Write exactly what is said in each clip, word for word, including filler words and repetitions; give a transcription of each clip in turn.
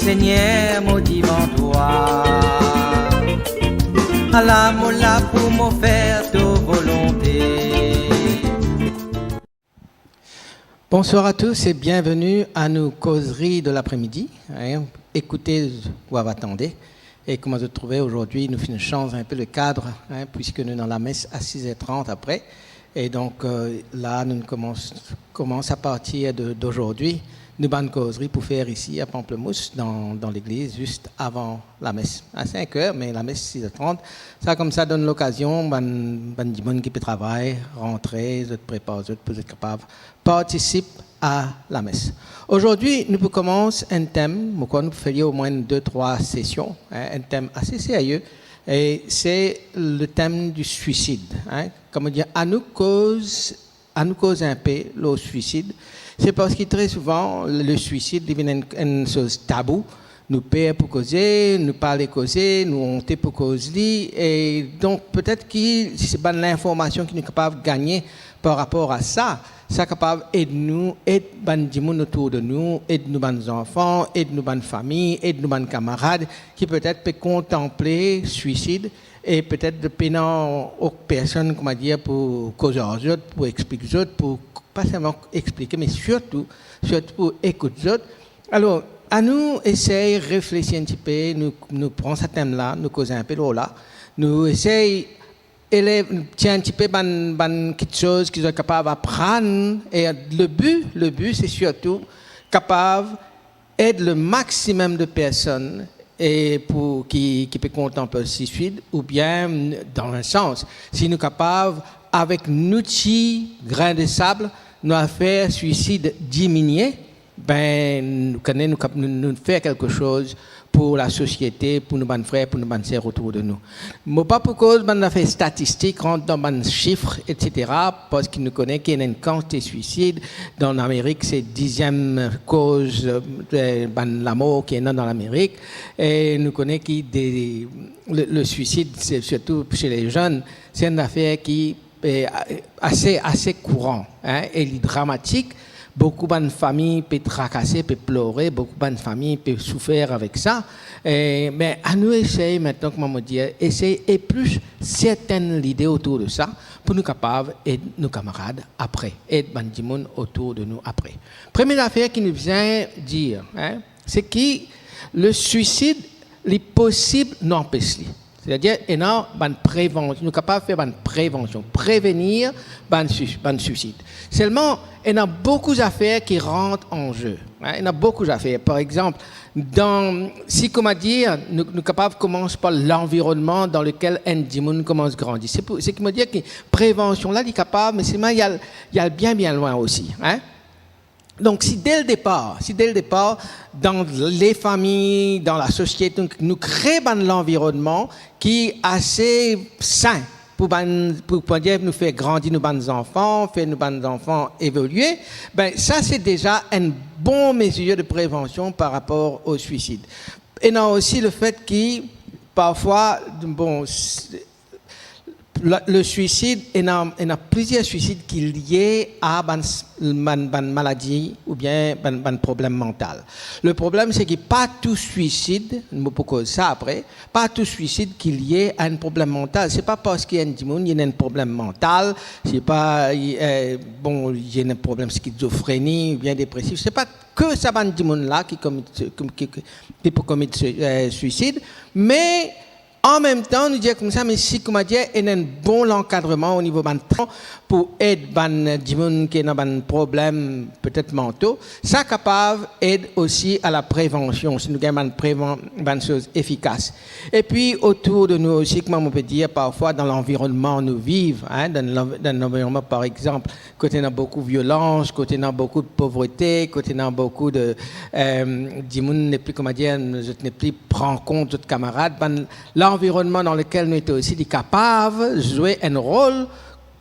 Seigneur, mo divan twa. Ala mo la pou mo fer to volonte. Bonsoir à tous et bienvenue à nos causeries de l'après-midi, hein. Écoutez ou va attendre. E kouma zot trouve, azordi nou finn sanz inpe le kad, hein, puiske nou ena lames a sis er trant apre. E donk, euh, la, nou koumans, koumans a partir de, d'aujourd'hui, nou bann kozri pou fer isi a Pamplemousse, dan, dan legliz, zis avan lames. A sink er, me lames sis er trant. Sa koumsa donn lokazion bann, bann dimoun ki pe travay, rantre, zot prepar zot pou zot kapav partisip a lames. Azordi, nou pou koumans enn tem, mo krwar nou pou fer li omwin de, trwa sesion, hein, enn tem ase serye, e se le tem du suicide, hein. Kouma dir, anou koz, anou koz inpe lor swisid. Se parski tre souvan, le swisid, li vinn enn, enn soz tabou. Nou per pou koze, nou pa le koze, nou onte pou koz li, e donk petet ki se bann linformasion ki nou kapav gagne par rapor a sa, sa kapav ed nou, ed bann dimoun otour de nou, ed nou bann zanfan, ed nou bann fami, ed nou bann kamarad ki petet pe kontanple swisid, e petet pena ok personn, kouma dir, pou koz ar zot, pou explik zot, pou pa selman explike, me sirtou, sirtou pou ekout zot. Alor, anou esey reflesi enn tipe, nou, nou pran sa tem la, nou koz inpe lor la, nou esey elev, tir enn tipe bann, bann kiksoz ki zot kapav aprann, e le bi, le bi, se sirtou kapav ed le maximum de personn, e pou ki, ki pe kontanple swisid, oubien dan enn sans, si nou kapav, avek nou ti grin de sab, nou al fer swisid diminie, be, nou kone nou kap-, nou, nou fer kelke soz pou lasosiete, pou nou bann frer, pou nou bann ser otour de nou. Mo pa pou koz bann zafer statistik, rant dan bann sif, et cetera, parski nou kone ki ena enn kantite swisid. Dan Lamerik, se diziem koz, eh, bann lamor ki ena dan Lamerik. E nou kone ki de, le, le swisid, se sirtou chez les jeunes, se enn zafer ki, eh, ase, ase kouran, hein, e li dramatik. Boukou bann fami pe trakase, pe plore, boukou bann fami pe soufer avek sa. E, me anou esey aster, kouma mo dir, esey eplis sertenn lide otour de sa, pou nou kapav ed nou kamarad apre, ed bann dimoun otour de nou apre. Premie zafer ki nou bizin dir, hein, se ki le swisid, li posib, nou anpes li. Setadir, ena bann prevan-, nou kapav fer bann prevansion, prevenir bann swi-, bann swisid. Selman, ena boukou zafer ki rant an ze, hein, ena boukou zafer. Par exanp, dan, si, kouma dir, nou, nou kapav koumans par lanvironnman dan lekel enn dimoun koumans grandi. Se pou, se ki mo dir ki prevansion la, li kapav, me selman li al, li al bien, bien lwin osi, hein. Donk, si de ledepar, si de ledepar, dan lefami, dan lasosiete, nou, nou kre bann lanvironnman ki ase sin pou bann, pou, pou dir, nou fer grandi nou bann zanfan, fer nou bann zanfan evolie, be, sa se deza enn bon mezir de prevansion par rapor o swisid. Ena osi lefet ki, parfwa, bon, s-, le, le swisid, ena, ena plizier swisid ki lie a bann s-, bann, bann maladi oubien bann, bann problem mantal. Le problem, se ki pa tou swisid, mo pou koz sa apre, pa tou swisid ki lie a enn problem mantal. Se pa parski enn dimoun, li ena enn problem mantal, se pa, eh, bon, li ena enn problem skizofreni oubien depresif. Se pa ke sa bann dimoun la ki komit, ki, ki, ki, ki pou komit, eh, swisid, me an mem tan, nou dir koumsa, me si, kouma dir, ena enn bon lankadreman o nivo bann tretman pou ed bann dimoun ki ena bann problem petet manto, sa kapav ed osi a laprevansion, si nou gagn bann prevan-, bann soz efikas. Epi, otour de nou osi, kouma mo pe dir, parfwa dan lanvironnman nou viv, hein, dan lanv-, dan lanvironnman, par exanp, kot ena boukou violans, kot ena boukou de povrete, kot ena boukou de, eh, dimoun nepli, kouma dir, zot nepli pran kont zot kamarad, bann lanvironnman dan lekel nou ete osi, li kapav zwe enn rol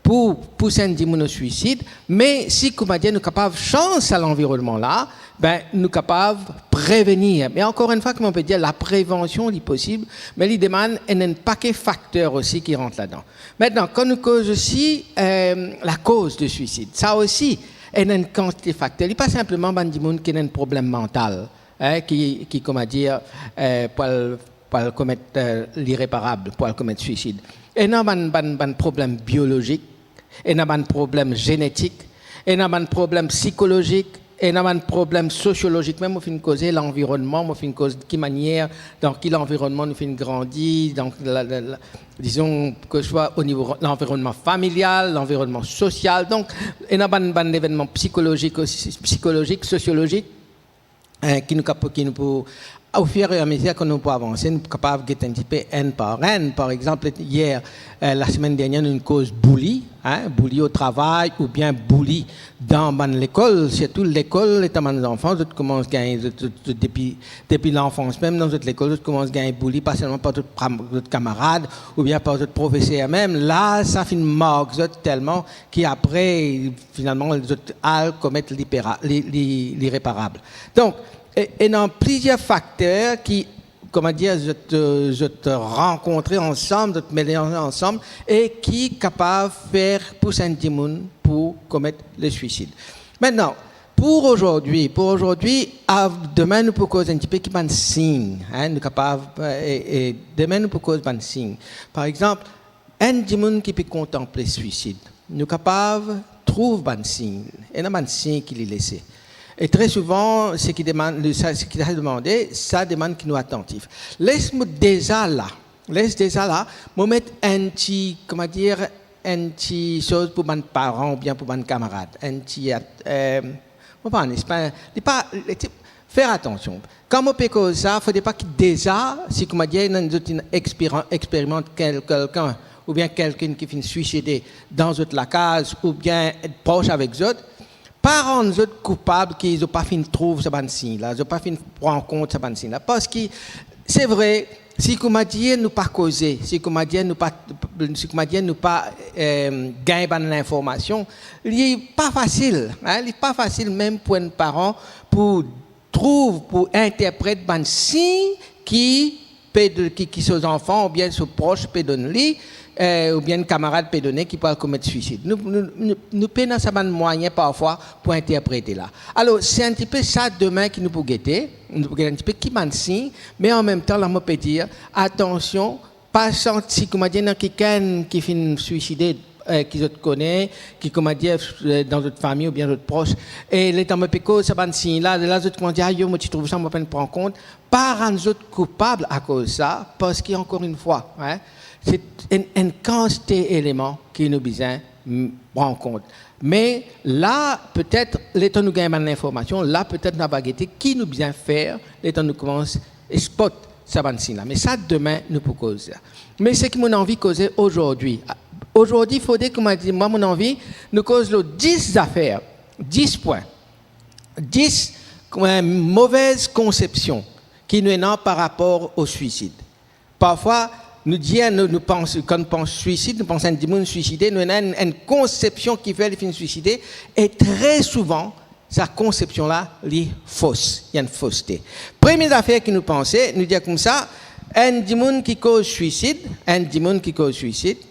pou pous enn dimoun o swisid, me si, kouma dir, nou kapav sanz sa lanvironnman la, be, nou kapav prevenir. Me ankor enn fwa, kouma mo pe dir, laprevansion, li posib, me li demann enn, enn pake fakter osi ki rant ladan. Aster, kan nou koz osi, eh, lakoz de swisid, sa osi, ena enn kantite fakter. Li pa sinpleman bann dimoun ki ena enn problem mantal. eh, ki, ki, kouma dir, eh, pou al, pou al komet, eh, lireparab, pou al komet swisid. Ena bann, bann, bann problem biolozik, ena bann problem zenetik, ena bann problem psikolozik, ena bann problem sosiolozik. Mem mo finn koze lanvironnman, mo finn koz ki manier, dan ki lanvironnman nou finn grandi, dan la, la, la, dizon, ke swa o nivo lanvironnman familial, lanvironnman sosial. Donk, ena bann, bann levennman psikolozik osi, psikolozik, sosiolozik, eh, ki nou kap-, ki nou pou, au fur et à mesure ke nou pou avanse, nou pou kapav get enn tipe enn par enn. Par exanp, yer, eh, lasemenn dernier, nou koz bouli, hein, bouli o travay oubien bouli dan bann lekol, sirtou lekol, letan bann zanfan, zot koumans gagn, zot, zot, zot depi, depi lanfans mem, dan zot lekol, zot koumans gagn bouli, pa selman par zot pram-, zot kamarad, oubien par zot profeser mem. La, sa finn mark zot telman ki apre, finalman, zot al komet lipera-, li, li, lireparab. Donk, e, ena plizier fakter ki, kouma dir, zot, eh, zot rankontre ansam, zot mele ansam, e ki kapav fer pous enn dimoun pou komet leswisid. Aster, pou azordi, pou azordi, a, demin nou pou koz enn tipe ki bann sign, hein, nou kapav, eh, e, e demin nou pou koz bann sign. Par exanp, enn dimoun ki pe kontanple swisid, nou kapav trouv bann sign, ena bann sign ki li lese. E tre souvan, seki demann, sa, seki sa demande, sa demann ki nou atantif. Les mo deza la, les deza la, mo met enn ti, kouma dir, enn ti soz pou bann paran oubien pou bann kamarad, enn ti, eh, mo pa, napa, li pa, li ti, fer atansion. Kan mo pe koz sa, fode pa ki deza, si kouma dir, ena zot inn experan-, experimant kel-, kelkenn, oubien kelkenn ki finn swiside dan zot lakaz, oubien pros avek zot, pa rann zot koupab ki zot pa finn trouv sa bann sign la, zot pa finn pran kont sa bann sign la. Parski, se vre, si kouma dir nou pa koze, si kouma dir nou pa, si kouma dir nou pa, eh, gagn bann linformasion, li pa fasil, hein, li pa fasil mem pou enn paran pou trouv, pou interpret bann sign ki pe do-, ki, ki so zanfan oubien so pros pe donn li, eh, oubien enn kamarad pe done ki pou al komet swisid. Nou, nou, nou, nou pena sa bann mwayin parfwa pou interprete la. Alor, se enn tipe sa demin ki nou pou gete, nou pou gete enn tipe ki bann sign, me anmemtan, la mo pe dir, atansion, pa santi, kouma dir, ena kikenn ki finn swiside, eh, ki zot kone, ki, kouma dir, eh, dan zot fami oubien zot pros. E letan mo pe koz sa bann sign la, la zot koumans dir, "Ayo, mo ti trouv sa, mo pa pran kont." Pa rann zot koupab akoz sa, parski, ankor enn fwa, hein, se enn, enn kantite eleman ki nou bizin, mm, pran kont. Me la, petet, letan nou gagn bann linformasion, la, petet, nou ava gete ki nou bizin fer, letan nou koumans spot sa bann sign la. Me sa, demin, nou pou koz sa. Me seki mo anvi koze azordi. Azordi, fode, kouma dir, mwa, mo anvi nou koz lor dis zafer, dis pwin, dis, eh, move konsepsion ki nou ena par rapor o swisid. Parfwa, nou dir, nou, nou pans, kan nou pans swisid, nou pans enn dimoun swiside, nou ena enn, enn konsepsion ki fer li finn swiside, e tre souvan, sa konsepsion la, li fos, li enn foste. Premie zafer ki nou panse, nou dir koumsa, enn dimoun ki koz swisid, enn dimoun ki koz swisid,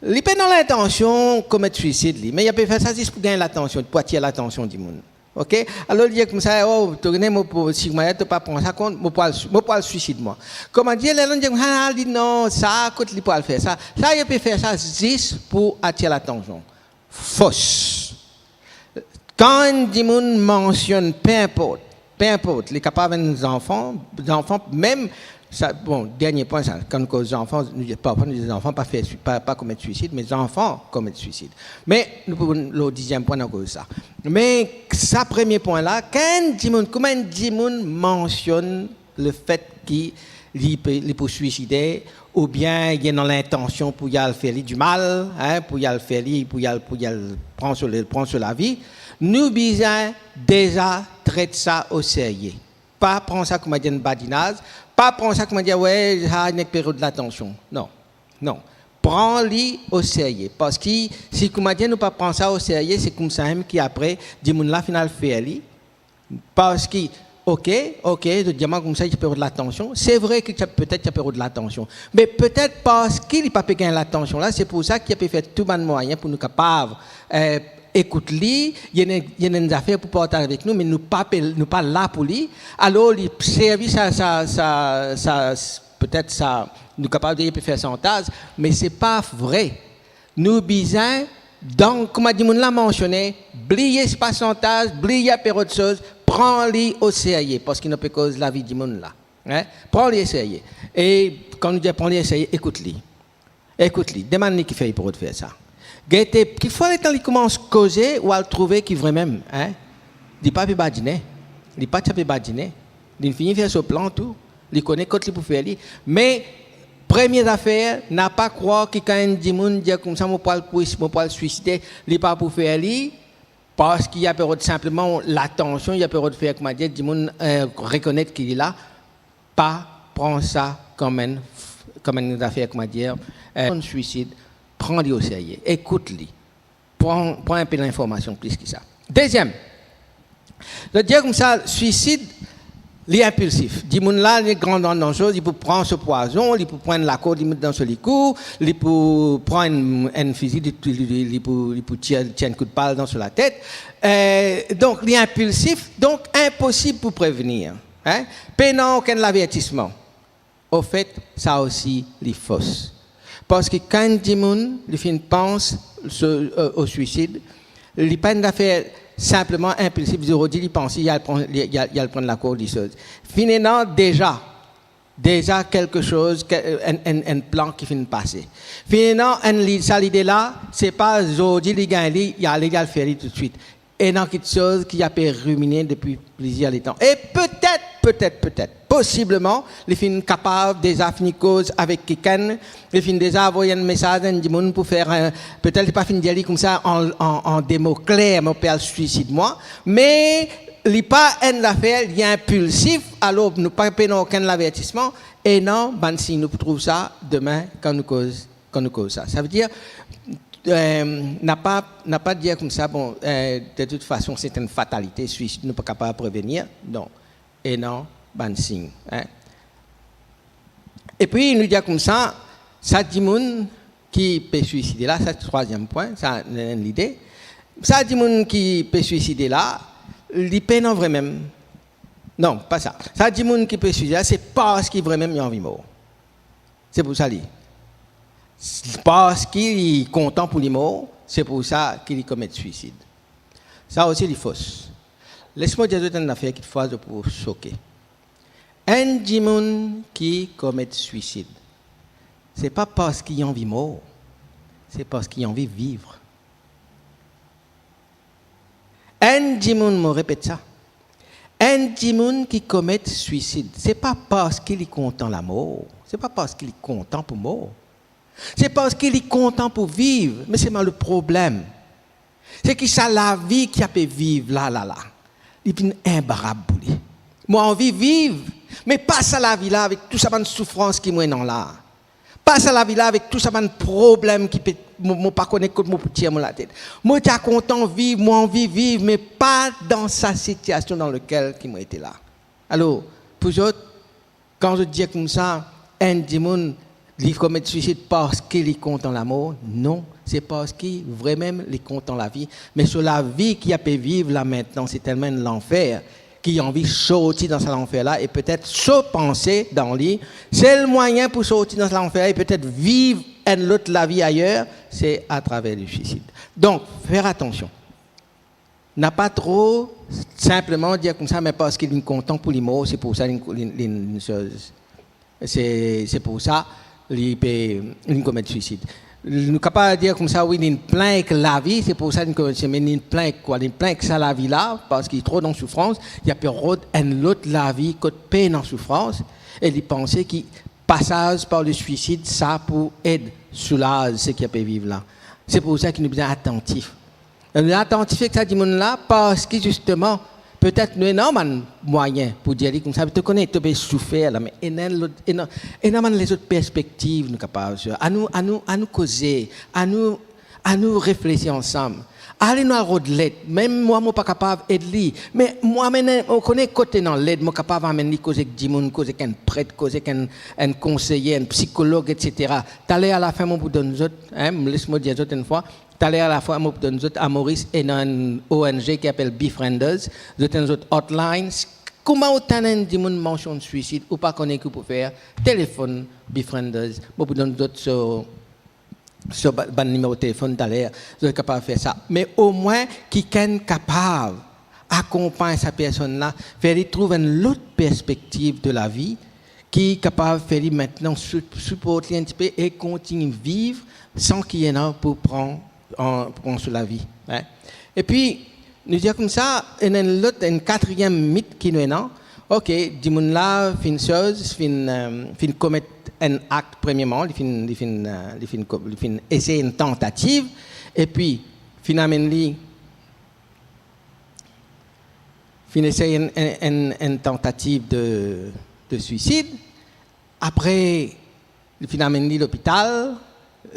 li pena lintansion komet swisid li, me li pe fer sa zis pou gagn latansion, pou atir latansion dimoun. Ok? Alor, li dir koumsa, "Oh, to kone, mo pou, si mo, to pa pran sa kont, mo pou al, mo pou al swisid mwa." Kouma dir, lerla nou dir, "Ah, li non, sa, kot li pou al fer sa?" Sa, li pe fer sa zis pou atir latansion. Fos. Kan enn dimoun mansionn, pe inport, pe inport, li kapav enn zanfan, zanfan mem, sa, bon, dernie pwin sa, kan nou koz zanfan, nou dir, parfwa nou dir zanfan pa fer swi-, pa, pa komet swisid, me zanfan komet swisid. Me nou pou lor diziem pwin, nou koz sa. Me sa premie pwin la, kan enn dimoun, kouma enn dimoun mansionn lefet ki li pe, li pou swiside, oubien li ena lintansion pou li al fer li dimal, hein, pou li al fer li, pou li al, pou li al pran so, pran so lavi, nou bizin deza tret sa o serye. Pa pran sa kouma dir enn badinaz, pa pran sa kouma dir, "We, sa nek period latansion." Non, non. Pran li o serye, parski si kouma dir nou pa pran sa o serye, se koumsa mem ki apre dimoun la finn al fer li, parski, ok, ok, zot dir mwa koumsa, li ti pe rod latansion. Se vre ki ti a, petet ti a pe rod latansion. Me petet parski li pa pe gagn latansion la, se pou sa ki ti a pe fer tou bann mwayin pou nou kapav, eh, ekout li, li ena, li ena enn zafer pou partaz avek nou, me nou pa pe, nou pa la pou li, alor li servi sa, sa, sa, sa, petet sa, nou kapav dir li pe fer santaz, me se pa vre. Nou bizin, dan, kouma dimoun la mansione, bliye se pa santaz, bliye ape lot soz, pran li oserye, parski nou pe koz lavi dimoun la. Hein? Pran li oserye. E kan nou dir pran li oserye, ekout li. Ekout li, demann li kifer li pou rod fer sa. Gete, kikfwa letan li koumans koze, ou al trouve ki vremem, hein, li pa pe badine, li pa ti pe badine, li fini fer so plan tou, li kone kot li pou fer li. Me premie zafer, napa krwar ki kan enn dimoun dir koumsa, mo pou al kwi-, mo pou al swiside, li pa pou fer li, parski li ape rod sinpleman latansion, li ape rod fer, kouma dir, dimoun, eh, rekonet ki li la, pa pran sa kouma enn, kouma enn zafer, kouma dir, eh, enn swisid, pran li oserye, ekout li, pran, pran inpe linformasion plis ki sa. Deziem, zot dir koumsa, swisid, li inpilsif. Dimoun la, li gran dan, dan soz, li pou pran so pwazon, li pou pran enn lakord, li met dan so likou, li pou pran enn, enn fizi, li, li, li, li pou, li pou tir, tir enn kout bal dan so latet. Eh, donk, li inpilsif, donk inposib pou prevenir. Hein? Pena okenn lavertisman. Ofet, sa osi, li fos. Parski kan enn dimoun, li finn pans so, eh, o swisid, li pa enn zafer sinpleman inpilsif, zordi li panse, li al pran, li, li al, li al pran lakord, li soz. Finn ena deza, deza kelke soz, ke, enn, enn, enn plan ki finn pase. Finn ena enn li-, sa lide la, se pa zordi li gagn li, li ale, li al fer li toutswit. Ena kiksoz ki ape rimine depi plizier letan. E petet, petet, petet, posibleman, li finn kapav deza fini koz avek kikenn, li finn deza avoy enn mesaz enn dimoun pou fer, eh, petet li pa finn dir li koumsa an, an, an de mo kler, mo pe al swisid mwa, me li pa enn zafer, li inpilsif, alor nou pa pena okenn lavertisman, ena bann sign, nou pou trouv sa demin kan nou koz, kan nou koz sa. Savedir, eh, napa, napa dir koumsa, bon, eh, de tout fason, se enn fatalite, swisid, nou pa kapav prevenir. Non, ena bann sign, hein. Epi, nou dir koumsa, sa dimoun ki pe swiside la, sa trwaziem pwin, sa enn lide, sa dimoun ki pe swiside la, li pena vremem. Non, pa sa. Sa dimoun ki pe swiside la, se parski vremem li anvi mor. Se pou sa li, parski li kontan pou li mor, se pou sa ki li komet swisid. Sa osi li fos. Les mo dir zot enn zafer ki fwa zot pou soke. Enn dimoun ki komet swisid, se pa parski li anvi mor, se parski li anvi viv. Enn dimoun, mo repet sa, enn dimoun ki komet swisid, se pa parski li kontan lamor, se pa parski li kontan pou mor, se parski li kontan pou viv. Me selman le problem, se ki sa lavi ki ape viv la, la, la, li vinn inbarab pou li. Mo anvi viv, me pa sa lavi la avek tou sa bann soufrans ki mo ena la. Pa sa lavi la avek tou sa bann problem ki pe, mo, mo pa kone kot mo pou tir mo latet. Mo ti a kontan viv, mo anvi viv, me pa dan sa sitiasion dan lekel ki mo ete la. Alor, pou zot, kan zot dir koumsa, enn dimoun, li komet swisid parski li kontan lamor, non, se parski vremem li kontan lavi. Me so lavi ki ape viv la aster, se telman enn lanfer, ki anvi sorti dan sa lanfer la, e petet so panse dan li, sel mwayin pou sorti dan sa lanfer la, e petet viv enn lot lavi ayer, se atraver le swisid. Donk, fer atansion. Napa tro sinpleman dir koumsa, me parski li kontan pou li mor, se pou sa li, li, li, li, se, se pou sa li pe, li komet swisid. Nou kapav dir koumsa, wi, li plin ek lavi, se pou sa li komet swisid, me li plin ek kwa? Li plin ek sa lavi la, parski li tro dan soufrans, li ape rod enn lot lavi kot pena soufrans, e li panse ki pasaz par le swisid, sa pou ed soulaz seki ape viv la. Se pou sa ki nou bizin atantif. Nou atantif ek sa dimoun la, parski zisteman, petet nou ena bann mwayin pou dir li koumsa, to kone, to pe soufer la, me ena lot, ena, ena bann lezot perspektiv nou kapav swiv. Anou, anou, anou koze, anou, anou reflesi ansam. Ale nou al rod led. Mem mwa, mo pa kapav ed li. Me mwa, mo kone kot ena led, mo kapav amenn li koz ek dimoun, koz ek enn pret, koz ek enn, enn konseye, enn psikolog, etsetera. Taler alafin, mo pou donn zot, hein, les mo dir zot enn fwa, Taler lafwa, mo pou donn zot a Moris, ena enn O N G ki apel Befrienders. Zot ena zot hotlines. Kouma ou tann enn dimoun mansionn swisid, ou pa kone ki pou fer, telefonn Befrienders. Mo pou donn zot so, so ba-, bann nimero telefonn taler. Zot kapav fer sa. Me omwin, kikenn kapav akonpagn sa personn la, fer li trouv enn lot perspektiv de lavi, ki kapav fer li aster sou-, siport li enn tipe e kontign viv san ki ena pou pran, an, pran so lavi, hein. Epi, nou dir koumsa, ena enn lot, enn katriem mit ki nou ena. Ok, dimoun la finn soz, finn, euh, finn komet enn akt premieman, li finn, li finn, euh, li finn ko-, li finn esey enn tantativ, epi finn amenn li, finn esey enn, enn, enn, enn tantativ de, de swisid. Apre, li finn amenn li lopital,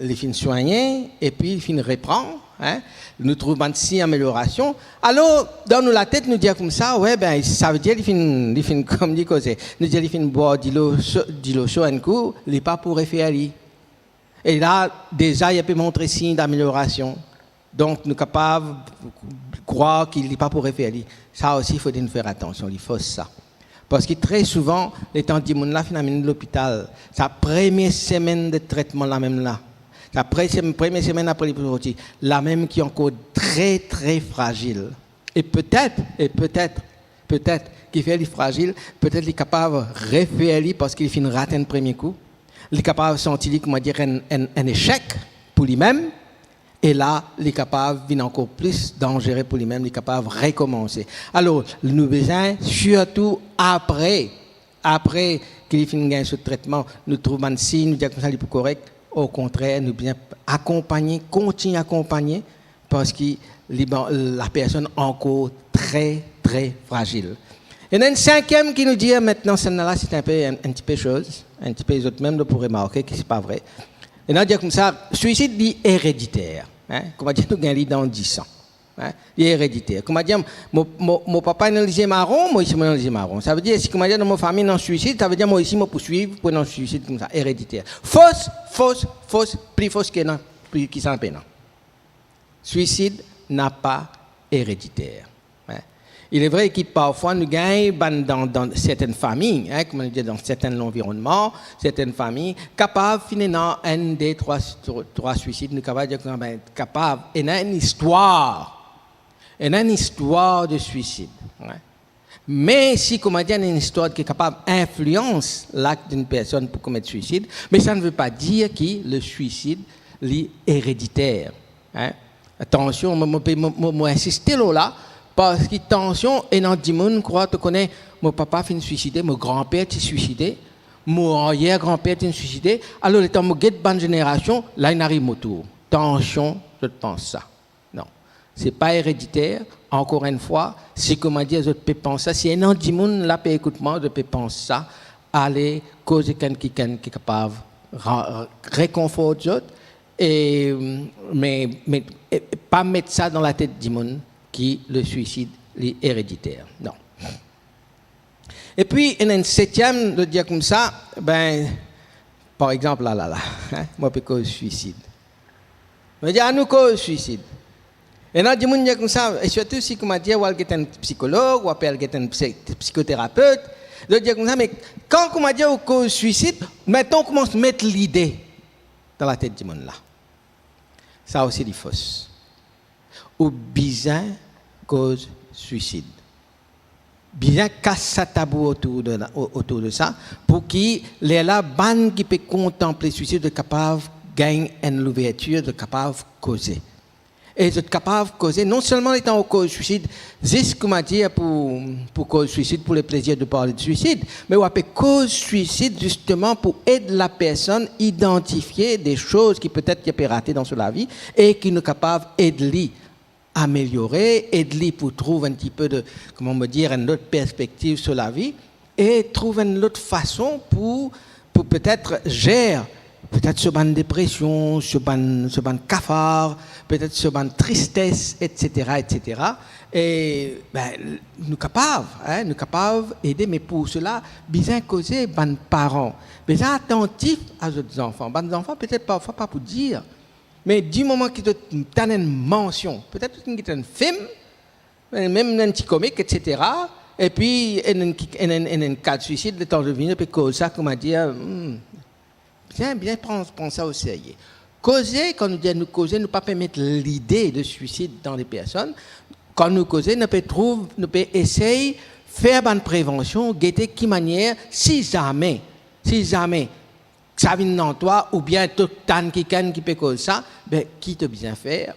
li finn swagne, epi li finn repran, hein. Nou trouv bann sign ameliorasion. Alor, dan nou latet, nou dir koumsa, we, ben, savedir li finn, li finn, kouma dir koze, nou dir li finn bwar dilo so, dilo so enn kou, li pa pou refer li. E la, deza, li pe montre sign dameliorasion. Donk, nou kapav krwar ki li pa pou refer li. Sa osi, fode nou fer atansion, li fos sa. Parski tre souvan, letan dimoun la finn amenn li lopital, sa premie semenn de tretman la mem la, sa pre-, sem-, premie semenn apre li pou sorti, la mem ki ankor tre, tre frazil. E petet, e petet, petet, ki fer li frazil, petet li kapav refer li parski li finn rat enn premie kou. Li kapav santi li, kouma dir, enn, enn, enn esek pou limem, e la, li kapav vinn ankor plis danzere pou limem, li kapav rekomanse. Alor, nou bizin, sirtou apre, apre ki li finn gagn so tretman, nou trouv bann sign, nou dir koumsa li pou korek, okontrer, nou bizin akonpagne, kontign akonpagne, parski li, bon, lapersonn ankor tre, tre frazil. Ena enn sinkiem ki nou dir, aster, sannla, se enn pe, enn, enn tipe soz, enn tipe zot mem, zot pou remarke ki se pa vre. Ena dir koumsa, swisid li erediter, hein, kouma dir nou gagn li dan disan, hein, li erediter. Kouma dir, mo, mo, mo papa ena lizie maron, mo osi mo ena lizie maron. Savedir, si kouma dir dan mo fami ena swisid, savedir mo osi mo pou swiv pou ena swisid koumsa, erediter. Fos, fos, fos, pli fos ki ena, pli ki sa pena. Swisid napa erediter. Hein. Il est vrai ki parfwa nou gagn bann dan, dan sertenn fami, hein, kouma nou dir, dan sertenn lanvironnman, sertenn fami, kapav finn ena enn, de, trwa, trwa swisid, nou kapav dir, ben, kapav ena enn istwar, ena enn istwar de swisid, hein. Me si, kouma dir, ena enn istwar ki kapav inflians lakt d'une personne pou komet swisid, me sa ne veut pas dire ki le swisid li erediter, hein. Atansion, mo, mo pe, mo, mo, mo insiste lor la, parski atansion, ena dimoun krwar, to kone, mo papa finn swiside, mo granper ti swiside, mo aryer granper ti swiside, alor letan mo get bann zenerasion, la inn ariv mo tour. Atansion, zot pans sa. Non. Se pa erediter, ankor enn fwa, si, kouma dir, zot pe pans sa, si ena dimoun la pe ekout mwa, zot pe pans sa, ale koz ek enn kikenn ki kapav ra-, rekonfort zot, e, me, me, e, pa met sa dan latet dimoun ki le swisid li erediter. Non. Epi, ena enn setiem, zot dir koumsa, ben, par exanp, la, la, la, hein, mo pe koz swisid. Mo dir, anou koz swisid. Ena dimoun dir koumsa, e sirtou si, kouma dir, ou al get enn psikolog, ou apel get enn psi-, psikoterapet, zot dir koumsa, me kan, kouma dir, ou koz swisid, aster ou koumans met lide dan latet dimoun la. Sa osi li fos. Ou bizin koz swisid. Bizin kas sa tabou otour de la, o-, otour de sa, pou ki lerla bann ki pe kontanple swisid, zot kapav gagn enn louvertir, zot kapav koze. E zot kapav koze, non selman letan ou koz swisid, zis, kouma dir, pou, pou koz swisid, pou le plezir de parle de swisid, me ou ape koz swisid zisteman pou ed lapersonn idantifie de soz ki petet ki pe rate dan so lavi e ki nou kapav ed li ameliore, ed li pou trouv enn tipe de, kouma mo dir, enn lot perspektiv so lavi, e trouv enn lot fason pou, pou petet zer, petet so bann depresion, so bann, so bann kafar, petet so bann tristes, etsetera, etsetera. E, ben, nou kapav, hein, nou kapav ede, me pou sela, bizin koze bann paran. Bizin atantif a zot zanfan. Bann zanfan, petet parfwa pa pou dir, Me di moman ki to tann enn mansion, petet to tann enn fim, mem enn ti komik, et cetera, epi enn, enn, enn, enn, enn ka swisid, letan zot vini, pe koz sa, kouma dir, hmm, bien, bien pran, pran sa o serye. Koze, kan nou dir nou koze, nou pa pe met lide de swisid dan lepersonn. Kan nou koze, nou pe trouv, nou pe esey fer bann prevansion, gete ki manier, si zame, si zame, sa vinn dan twa, oubien to tann kikenn ki pe koz sa, be, ki to bizin fer?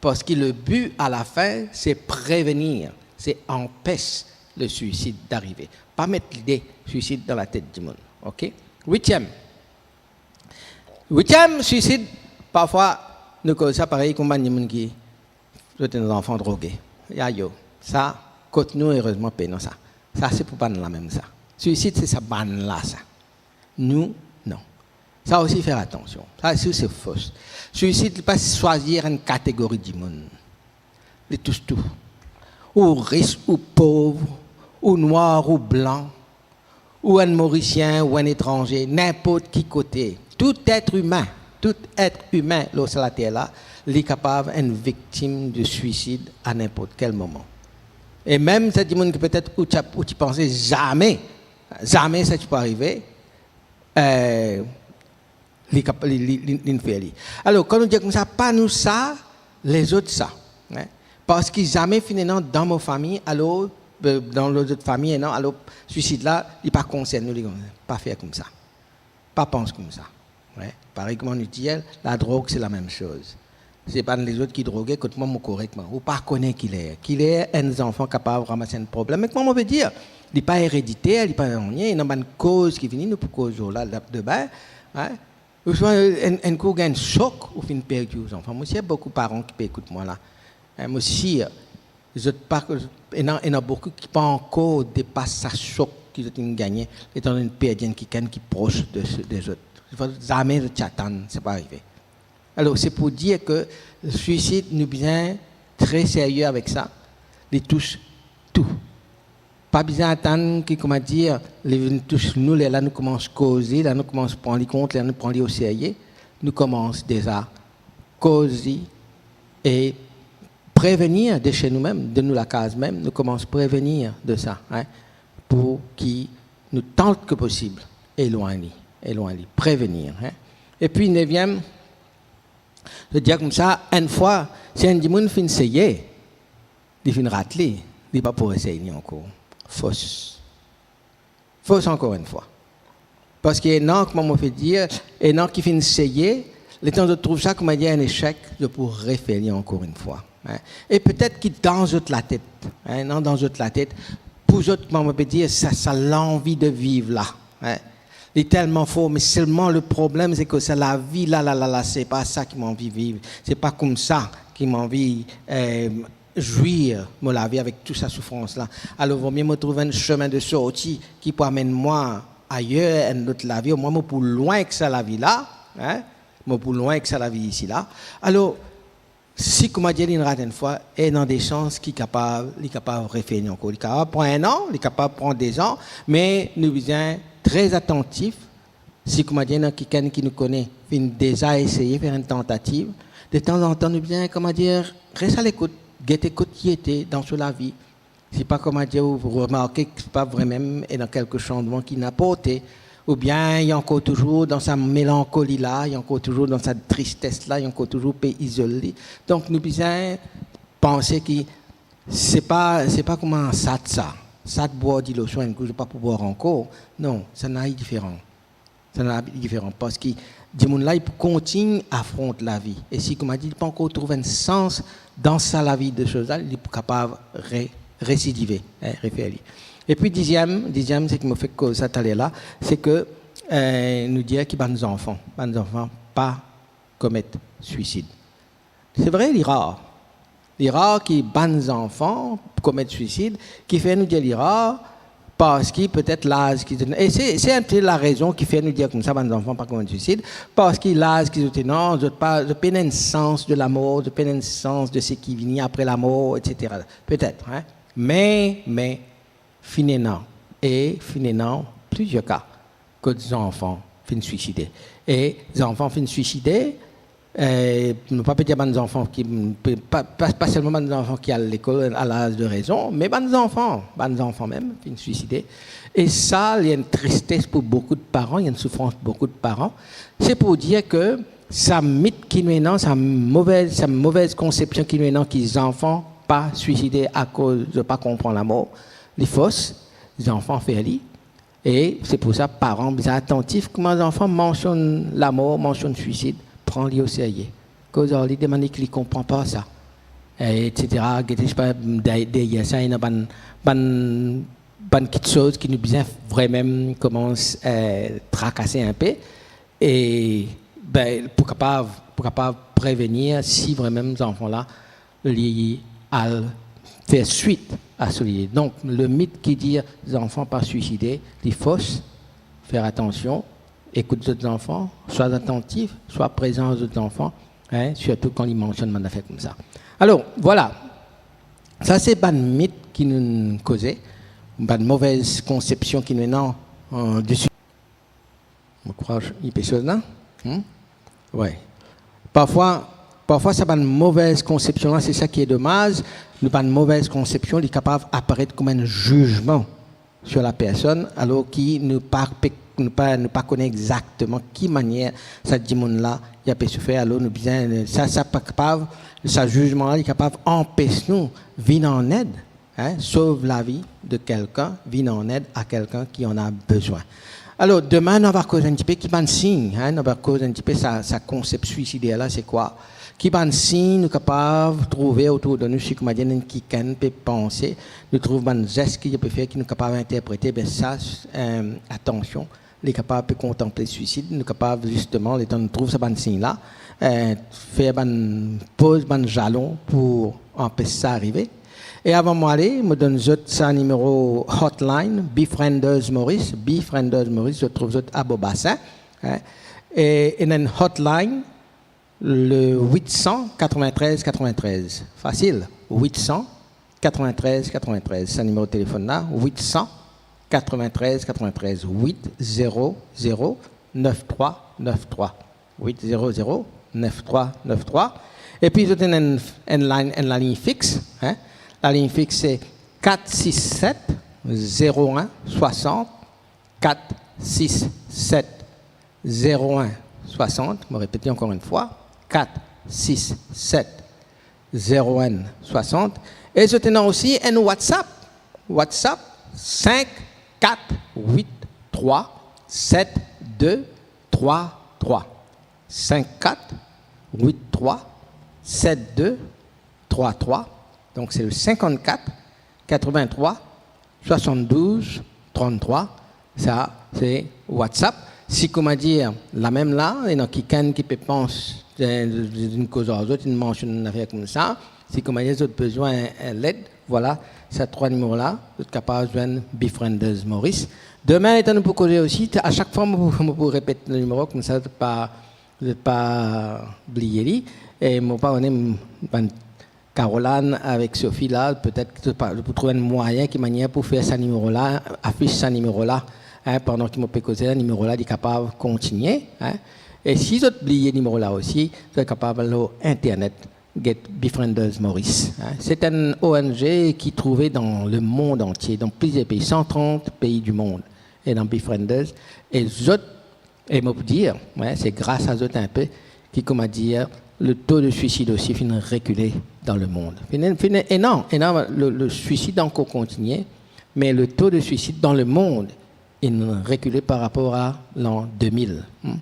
Parski le but à la fin, c'est prévenir, c'est empêcher le suicide d'arriver. Pa met lide swisid dan latet dimoun, ok? Witiem. Witiem, swisid, parfwa, nou koz sa parey kouma dimoun ki zot ena zanfan droge. Ya yo, sa, kot nou, erezman, pena sa. Sa, se pou bann la mem, sa. Swisid, se sa bann la, sa. Nou, non. Sa osi, fer atansion. Sa osi, se fos. Swisid, li pa swazir enn kategori dimoun. Li tous tou. Ou ris, ou pov, ou nwar, ou blan, ou enn Morisien, ou enn etranze, ninport ki kote. Tout et imin, tout et imin lor sa later la, li kapav enn viktim de swisid a ninport kel moman. E mem sa dimoun ki petet ou ti, ou ti panse zame, zame sa ti pou arive, eh, li kap-, li, li, li, li fer li. Alor, kan nou dir koumsa, pa nou sa, lezot sa, hein? Parski zame finn ena dan mo fami, alor, eh, dan lezot fami, ena, alor, swisid la, li pa konsern nou, li pa fer koumsa. Pa pans koumsa. Wi, parey kouma nou dir, ladrog, se lamem soz. Se bann lezot ki droge, kot mwa, mo korek mwa. Ou pa kone kiler. Kiler enn zanfan kapav ramas enn problem. Me kouma mo pe dir, li pa erediter, li pa nanye, ena bann koz ki vini, nou pou koz lor la, la, demin, wi. Ouswa enn, enn kout gagn sok, ou finn perdi ou zanfan. Mo sir boukou paran ki pe ekout mwa la. Hein, mo sir, zot pa, ena, ena boukou ki pa ankor depas sa sok ki zot inn gagne, letan zot inn perdi enn kikenn ki pros de, de zot. Zame zot ti atann, sa pa arive. Alor, se pou dir ke swisid, nou bizin tre serye avek sa. Li tous tou. Pa bizin atann ki, kouma dir, li vinn tous nou, lerla nou koumans koze, la nou koumans pran li kont, la nou pran li o serye. Nou koumans deza koze e prevenir de chez nous-mêmes, de nou lakaz mem, nou koumans prevenir de sa, hein, pou ki nou, tant que possible, elwagn li, elwagn li, prevenir, hein. Epi neviem, zot dir koumsa, enn fwa, si enn dimoun finn seye, li finn rat li, li pa pou esey li ankor. Fos. Fos ankor enn fwa. Parski ena, kouma mo pe dir, ena ki finn seye, letan zot trouv sa kouma dir enn esek, zot pou refer li ankor enn fwa, hein. E petet ki dan zot latet, hein, non, dan zot latet, pou zot, kouma mo pe dir, sa, sa lanvi de viv la, hein, li telman for, me selman le problem, se ke sa lavi la, la, la, la, se pa sa ki mo anvi viv, se pa koumsa ki mo anvi, eh, zwir mo lavi avek tou sa soufrans la. Alor, vomie mo trouv enn semin de sorti ki pou amenn mwa ayer, enn lot lavi, omwin mo pou lwin ek sa lavi la, hein, mo pou lwin ek sa lavi isi la. Alor, si, kouma dir, li rat enn fwa, ena de sans ki kapav, li kapav refer li ankor. Li kapav pran enn an, li kapav pran de zan, me nou bizin tre atantif. Si, kouma dir, ena kikenn ki nou kone finn deza eseye fer enn tantativ, detanzantan nou bizin, kouma dir, res a lekout, gete kot li ete dan so lavi. Si pa, kouma dir, ou remarke ki pa vremem ena kelke sanzman ki inn aporte, oubien li ankor touzour dan sa melankoli la, li ankor touzour dan sa tristes la, li ankor touzour pe izol li. Donk nou bizin panse ki se pa, se pa kouma sat sa, sat bwar dilo swa enn kou, zot pa pou bwar ankor. Non, sa ena diferan. Sa ena diferan, parski dimoun la, li pou kontign afront lavi. E si, kouma dir, li pa ankor trouv enn sans dan sa lavi de soz la, li pou kapav re-, residive, hein, refer li. Epi diziem, diziem, seki mo fek koz sa taler la, se ke, eh, nou dir ki bann zanfan, bann zanfan pa komet swisid. Se vre, li rar. Li rar ki bann zanfan komet swisid, kifer nou dir li rar, parski petet laz ki zot ena, e se, se enn pe larezon kifer nou dir koumsa bann zanfan pa komet swisid, parski laz ki zot ena, zot pa, zot pena enn sans de lamor, zot pena enn sans de seki vini apre lamor, et cetera. Petet, hein. Me, me, finn ena, e finn ena plizier ka kot zanfan finn swiside. E zanfan finn swiside, Eh, nou pa pe dir bann zanfan ki, pa, pa, pa selman bann zanfan ki al lekol a laz de rezon, me bann zanfan, bann zanfan mem, finn swiside. E sa, li enn tristes pou boukou de paran, li enn soufrans pou boukou de paran. Se pou dir ke sa mit ki nou ena, sa movez, sa movez konsepsion ki nou ena, ki zanfan pa swiside akoz zot pa konpran lamor, li fos, zanfan fer li. E se pou sa, paran bizin atantif kouma zanfan mansionn lamor, mansionn swisid, pran li oserye. Koz ar li, demann li ki li konpran pa sa, e etsetera. Gete, sipa, deryer sa, ena bann, bann, bann kitsoz ki nou bizin vremem koumans, eh, trakase inpe. E, be, pou kapav, pou kapav prevenir si vremem zanfan la, li al fer swit a so lide. Donk, le mit ki dir zanfan pa swiside, li fos, fer atansion, ekout zot zanfan, swa atantif, swa prezan a zot zanfan, hein, sirtou kan li mansionn bann zafer koumsa. Alor, vwala. Sa se bann mit ki nou koze, bann movez konsepsion ki nou ena, eh, desi. Mo krwar li pe soz la. Hmm? Wi. Parfwa, parfwa sa bann movez konsepsion la, se sa ki domaz, nou bann movez konsepsion, li kapav aparet kouma enn zizman sir lapersonn, alor ki nou pa pe, nou pa, nou pa kone exakteman ki manier sa dimoun la, li pe soufer, alor nou bizin, sa, sa pa kapav, sa zizman la, li kapav anpes nou vinn an ed, hein, sov lavi de kelkenn, vinn an ed a kelkenn ki annan bezwin. Alor, demin, nou ava koz enn tipe ki bann sign, hein, nou ava koz enn tipe sa, sa konsep swisid la, se kwa? Ki bann sign nou kapav trouve otour de nou, si kouma dir, enn kikenn pe panse, nou trouv bann zes ki li pe fer, ki nou kapav interprete, be sa, eh, atansion, li kapav pe kontanple swisid, nou kapav zisteman, letan nou trouv sa bann sign la, eh, fer bann, poz bann zalon pou anpes sa arive. E avan mo ale, mo donn zot sa nimero hotline, Befrienders Maurice, Befrienders Maurice, zot trouv zot a Bobasin, hein. E, ena enn hotline, le huit cent quatre-vingt-treize quatre-vingt-treize. Fasil, huit cent quatre-vingt-treize quatre-vingt-treize. Sa nimero telefonn la, huit cent quatre-vingt-treize quatre-vingt-treize, huit zéro zéro neuf trois neuf trois. Huit zéro zéro neuf trois neuf trois. Epi zot ena enn, enn line, enn lalign fix, hein. Lalign fix se quatre six sept zéro un soixante, quatre six sept zéro un soixante. Mo repete ankor enn fwa, quatre six sept zéro un soixante. E zot ena osi enn WhatsApp. WhatsApp, cinq quatre huit trois sept deux trois trois. Cinq quatre huit trois sept deux trois trois. Donc, c'est le cinquante-quatre quatre-vingt-trois soixante-douze trente-trois. Sa, se WhatsApp. Si, kouma dir, lamem la, ena kikenn ki pe pans, eh, enn koz ar zot, enn mansionn enn zafer koumsa, si, kouma dir, zot bizin enn, enn led, vwala, sa trwa nimero la, zot kapav zwenn Befrienders Maurice. Demin, letan nou pou koze osi, a sak fwa, mo, mo pou repet le nimero, koumsa, zot pa, zot pa bliye li. E mo pa kone, bann Caroline avek Sophie la, petet ki zot pa, zot pou trouv enn mwayin, ki manier pou fer sa nimero la, afis sa nimero la, hein, pandan ki mo pe koze la, nimero la, li kapav kontigne, hein. E si zot bliye nimero la osi, zot kapav al lor internet, get Befrienders Maurice, hein. Se enn O N G ki trouve dan lemond antie, dan plizier pei, cent trente pays du monde, ena Befrienders, e zot E mo pou dir, wi, se gras a zot inpe ki, kouma dir, le taux de suicide osi finn rekile dan lemond. Finn, finn, e non, e non, le, le suicide ankor kontigne, me le taux de suicide dan lemond, inn rekile par rapor a lan de mil. Hmm.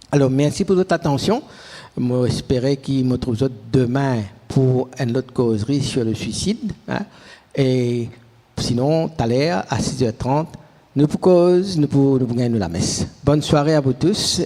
Alor, mersi pou zot atansion. Mo espere ki mo trouv zot demin pou enn lot kozri sur le suicide, hein. E sinon, taler, a sis er trant, nou pou koz, nou pou, nou pou gagn nou lames. Bonne soirée à vous tous